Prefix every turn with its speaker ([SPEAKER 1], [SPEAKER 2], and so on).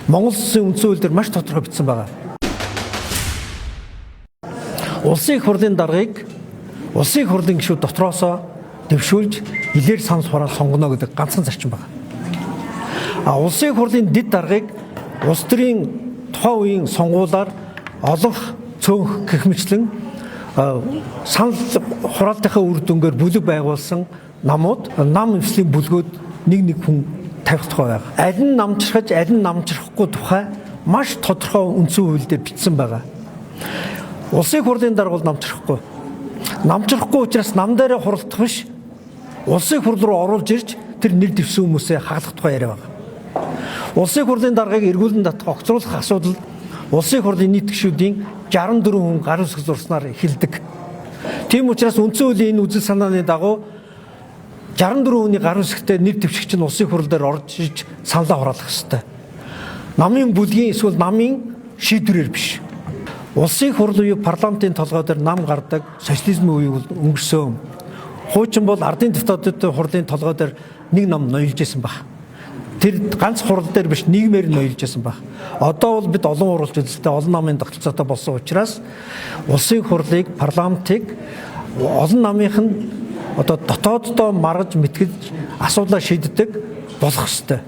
[SPEAKER 1] Монгол Улсын үндсэн хууль дээр маш тодорхой бичсэн байгаа. Улсын их хурлын даргаыг улсын их хурлын гишүүд дотроосоо дэвшүүлж илээр санал хураал сонгоно гэдэг ганцхан зарчим байна. А улсын их хурлын дэд даргаыг улс төрийн тухайн үеийн сонгуулиар олонх цөөнх гэх мэтлэн санал хураалтынхаа үр дүнгээр бүлэг байгуулсан намууд нам эвслийн бүлгүүд нэг нэг хүн тавих тухай байгаа. Аль нь намчрахж, аль нь намчрахгүй тухай маш тодорхой үндсэн хууль дээр бичсэн байгаа. Улсын их хурлын дарга бол намчрахгүй. Намчрахгүй учраас нам дээрээ хуралдах биш. Улсын их хурл руу оруулж ирж тэр нэр дэвсэн хүмүүсээ хагалах тухай яриа байгаа. Улсын их хурлын даргаыг эргүүлэн татах, огцруулах асуудал улсын их хурлын нийт гишүүдийн 64 хүн гар үсэг зурснаар эхэлдэг. Тийм учраас үндсэн хуулийн энэ үзэл санааны дагуу 64 хүний гар үсэгтэй нэр дэвшигч нь улсын хурал дээр орж иж саналаа хураалах ёстой. Намын бүлгийн эсвэл намын шийдвэрээр биш. Улсын хурал буюу парламентын толгой дээр нам гардаг социализмын үеийг өнгөрсөн. Хуучин бол ардын депутатуудын хурлын толгой дээр нэг нам ноёлж исэн баг. Тэр ганц хурал дээр биш, нийгмээр ноёлж исэн баг. Одоо бол бид олон хурлч үзэлтэй, олон намын тогтолцоотой болсон учраас улсын хурлыг, парламентыг олон намынх нь одоо дотооддоо маргаж мэтгэж асуудлаа шийддэг болох ёстой.